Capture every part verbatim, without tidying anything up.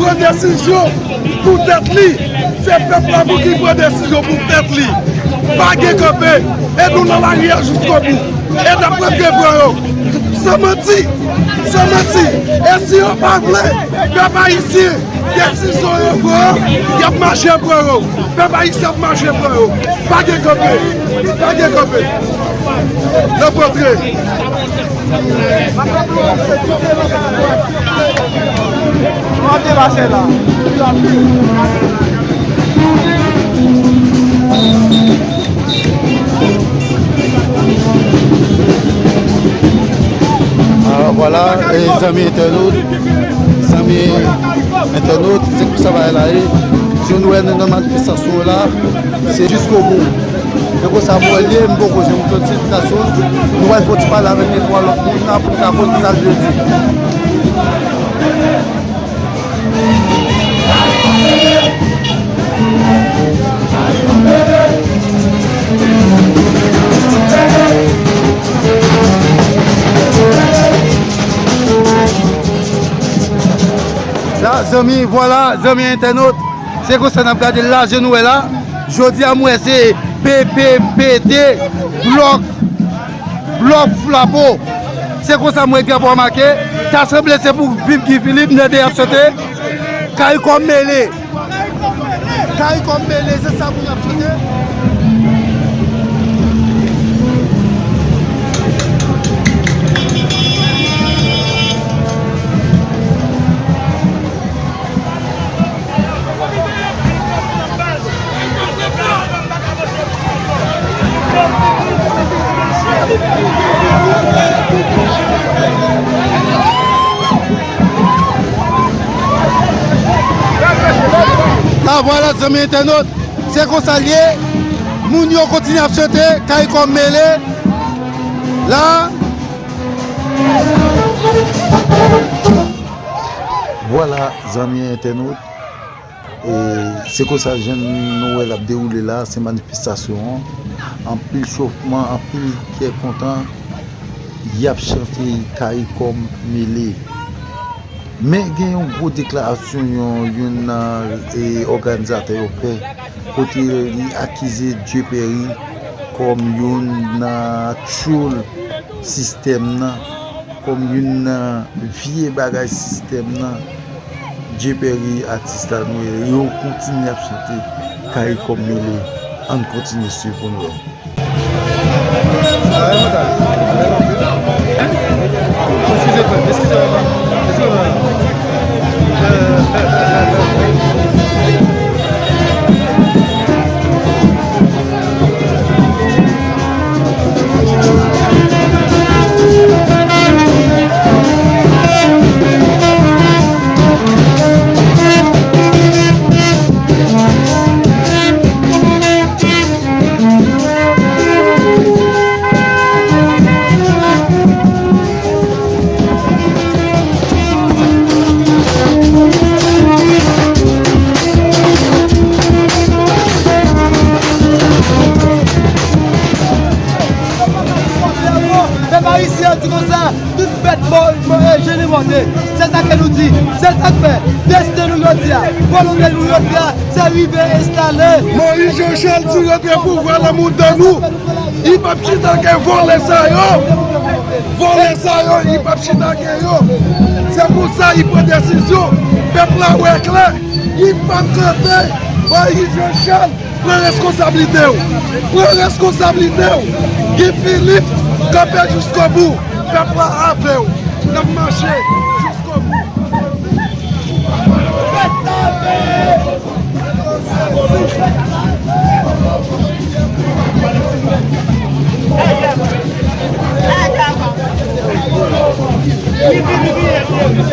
Pran desizyon pou tèt li. Se pèp la pou ki pran desizyon pou tèt li. Pa gen kanpe. E nou nan lari a jiskobou. E n ap rantre pran yo. San manti. San manti. E si yo pa vle, pèp ayisyen, desizyon yo pran, y ap mache pran yo. Pèp ayisyen ap mache pran yo. Pa gen kanpe. Pa gen kanpe. N ap rantre. Ah, vwala, e, zanmi entènot, zanmi entènot, se konsa bagay la ye. Jodi nou wè nou nan manifestasyon la, se jiskobou. Se konsa mwen ye, m poko janm soti nan sou. Nou pral fè yon ti pale avèk de twa lòt moun la pou n ka konn sa l vle di. La, zanmi, vwala, zanmi entènot, se konsa n ap gade l la, jan nou wè la. Jodi a, m wè se P P P T, blòk, blòk Flapo. Se konsa m wè drapo a make. Ta sanble se pou Viv Guy Philippe, m tande y ap chante Karikom mele. Karikom mele, se sa moun ap chante. La vwala, zanmi entènot, se konsa l ye. Moun yo kontinye ap chante Karikom mele. La. Vwala, zanmi entènot, e se konsa jan nou wè l ap dewoule la, se manifestasyon an. Anpil chofman, anpil kè kontan, y ap chante Karikom mele. Men gen yon gwo deklarasyon yon, youn nan, e, òganizatè yo fè, kote li akize Dieu Perry kòm youn nan tchoul sistèm nan, kòm youn nan vye bagay sistèm nan. Dieu Perry, atis la, nou wè yo kontinye ap chante Karikom mele. Ann kontinye swiv pou n wè. Pèp ayisyen an di konsa, tout bèt mò, mò, e, je ne mòde. Se sa ke nou di. Se sa k fè. Desten nou jodi a. Volonte nou jodi a, se rive enstale. Moyiz Jan Chal di rantre pouvwa la mouda nou. Li p ap chita ke vòlè sa yo. Vòlè sa yo, li p ap chita ke yo. Se pou sa li pran desizyon. Pèp la wè klè. Li p ap kanpe. Moyiz Jan Chal. Pran reskonsablite w. Pran reskonsablite w. Guy Philippe, kanpe jiskobou. Pèp la avè w. N ap mache jiskobou.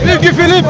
Viv Guy Philippe!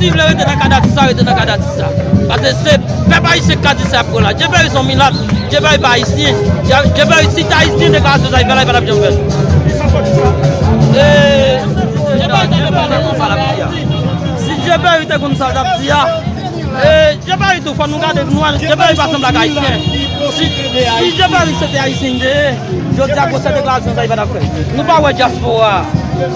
Si vle rete nan kad atis sa, rete nan kad atis sa. Paske se pèp ayisyen k ka di sa y ap pran la. Djefèri se yon milat, Djefèri pa ayisyen. Djefèri si te ayisyen, deklarasyon sa y fè la, y pa t ap janm fè l. E, Djefèri te konn sa l ap di a. Si Djefèri te konn sa l t ap di a, e, Djefèri tou, fò nou gade, nou, Djefèri pa sanble ak ayisyen. Si, si Djefèri se te ayisyen li te ye, jodi a gwosè deklarasyon sa y pa t ap fè. Nou pa wè dyaspora,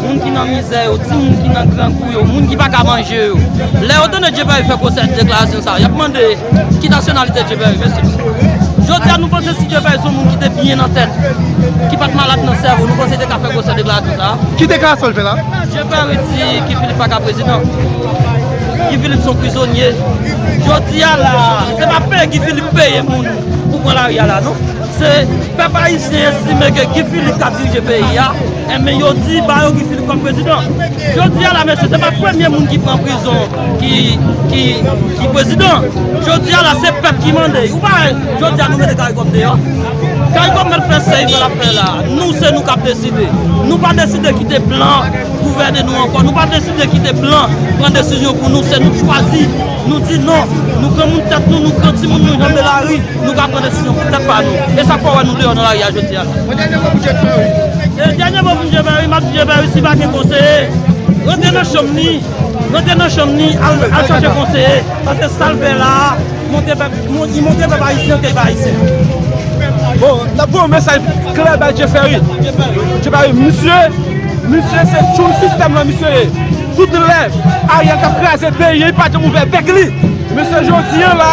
moun ki nan mizè yo, timoun ki nan grangou yo, moun ki pa ka manje yo. Lè yo tande Djefèri fè gwosè deklarasyon sa, y ap mande ki nasyonalite Djefèri, mesye. Jodi a nou panse si Djefèri se yon moun ki te byen nan tèt, ki pa t malad nan sèvo, nou panse li te ka fè gwosè deklarasyon sa. Ki deklarasyon l fè la? Djefèri di Guy Philippe pa ka prezidan. Guy Philippe se yon prizonye. Jodi a la, se pa peye Guy Philippe peye moun pou pran lari a la, non. Se pèp ayisyen estime ke Guy Philippe ka dirije peyi a, enben yo di ba yo Guy Philippe kòm prezidan. Jodi a la, mesye, se pa premye moun ki pran prizon ki, ki, ki prezidan. Jodi a la, se pèp ki mande. Ou pa wè, jodi a nou mete Caricom deyò. Caricom mèt fè sa l ap fè la. Nou, se nou k ap deside. Nou pa deside kite blan gouvène nou ankò. Nou pa deside kite blan pran desizyon pou nou. Se nou k chwazi. Nou di non. Nou granmoun tèt nou, nou gran timoun nou, janbe lari. Nou ka pran desizyon pou tèt pa nou. E sa k fè w wè nou deyò nan lari a jodi a la. Mwen dènye mo pou Djefèri. E dènye mo pou Djefèri, m ap di Djefèri, si pa gen konseye, rantre nan chanm li, rantre nan chanm li, al, al chache konseye. Paske sa l fè la a, montre pèp, mon-, li montre pèp ayisyen ke l pa ayisyen. Bon, n ap voye yon mesaj klè bay Djefèri. Djefèri, misye, misye se tchoul sistèm lan, misye ye. Tout lè Ariel t ap kraze peyi an, li pa janm ouvè bèk li. Mesye, jodi an la,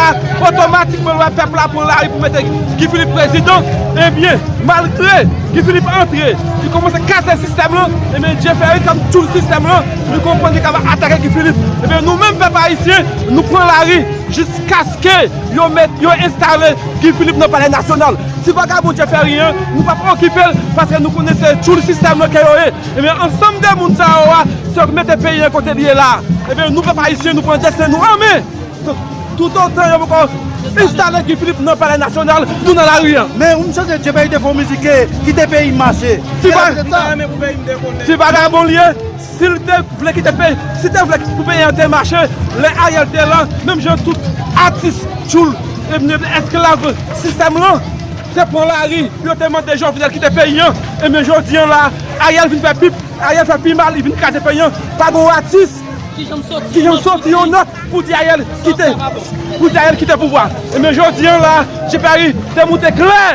otomatikman, l wè pèp la pran lari pou mete Guy Philippe prezidan. Ebyen, malgre Guy Philippe antre, li kòmanse kase sistèm lan, ebyen, Djefèri, kòm tchoul sistèm lan, li konprann li kapab atake Guy Philippe. Ebyen, nou menm, pèp ayisyen, nou pran lari jiskaske yo met, yo enstale Guy Philippe nan Palè Nasyonal. Ti vagabon Djefèri an, nou p ap okipe l, paske nou konnen se tchoul sistèm lan ke yo ye. Ebyen, ansanm de moun sa yo a, se yo k mete peyi an kote li ye la. Ebyen, nou, pèp ayisyen, nou pran desten nou an men. Donk, toutotan yo poko enstale Guy Philippe nan Palè Nasyonal, nou nan lari an. Men, ou m sonje Djefèri te fè yon mizik ke kite peyi m mache. Ti va-, ti vagabon li ye. Si l te vle kite peyi, si te vle pou peyi an te mache, lè Ariel te la, menm jan tout atis, tchoul, e, esklav sistèm lan, te pran lari, yo te mande Jovenel kite peyi an. Ebyen, jodi an la, Ariel vin fè pi, Ariel fè pi mal, li vin kraze peyi an. Pa gen yon atis ki janm soti yon nòt pou di Ariel kite, pou di Ariel kite pouvwa. Ebyen, jodi an la, Djefèri te montre klè.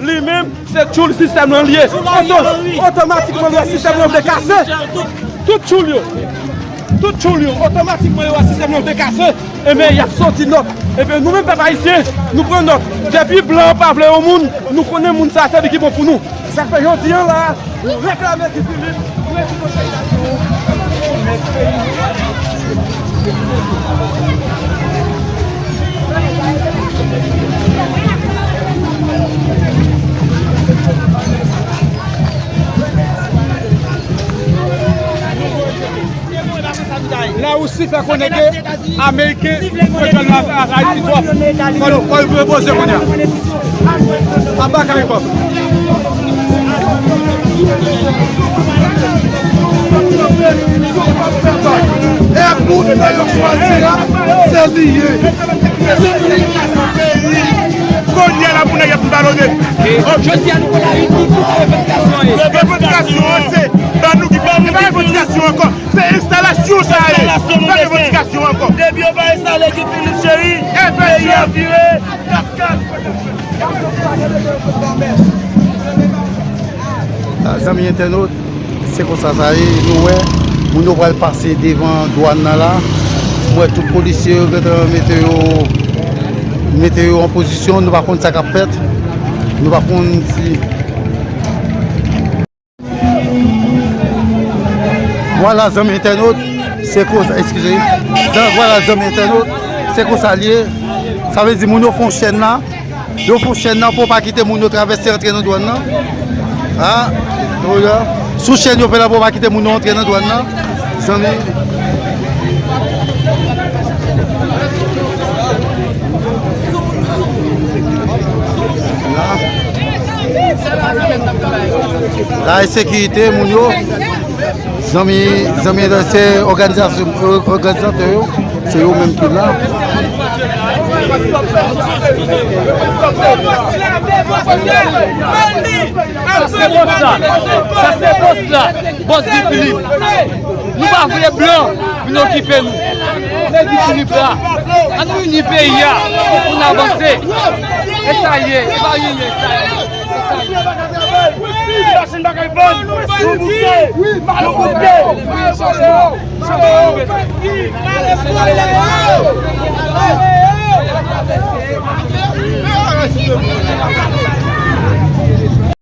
Li menm, se tchoul sistèm lan li ye. Oto-, otomatikman, lè sistèm lan vle kase, tout tchoul yo, tout tchoul yo, otomatikman, yo wè sistèm lan vle kase, enben, y ap soti nòt. Enben, nou menm, pèp ayisyen, nou pran nòt. Depi blan an pa vle yon moun, nou konnen moun sa a, se li ki bon pou nou. Sa k fè jodi an la, nou reklame Guy Philippe, nou reklame La Rusi fè konnen ke Ameriken fè djòl nan afè Ayiti twòp. Fò, fò l repoze kounye a. Aba Caricom. E moun ke yo chwazi a, se li ye. Se li ki fè peyi. Kounye a la pou nèg ap balone. Jodi a nou konn Ayiti, ki se revandikasyon an ye? Revandikasyon an se ban nou ki ban nou, se pa revandikasyon ankò. Se enstalasyon sa a ye. Enstalasyon nou bezwen. Pa revandikasyon ankò. Depi yo pa enstale Guy Philippe Chéry, peyi a vire. Zanmi entènot, se konsa sa ye, nou wè, moun yo pral pase devan dwàn nan la. M wè tout polisye yo gentan mete yo, mete yo an pozisyon, nou pa konn sa k ap fèt. Nou pa konn si Vwala, zanmi entènot, se konsa, eskize. Zan-, vwala, zanmi entènot, se konsa l ye. Sa vle di moun yo fè yon chèn la. Yo fè yon chèn la pou yo pa kite moun yo travèse antre nan dwàn nan. A, yo la. Sou chèn yo fè la pou yo pa kite moun yo antre nan dwàn nan. Zanmi. La. La ensekirite, moun yo. Zanmi, zanmi, se òganizasyon, òganizatè yo. Se yo menm ki la. Sa se bòs la. Sa se bòs la. Bòs Guy Philippe. Nou pa vle blan vin okipe nou. Men Guy Philippe la. Ann ini peyi a pou n avanse. E sa ye. E pa anyen, e sa ye. E sa ye. Machin bagay vann. Nou bouke. Nou bouke.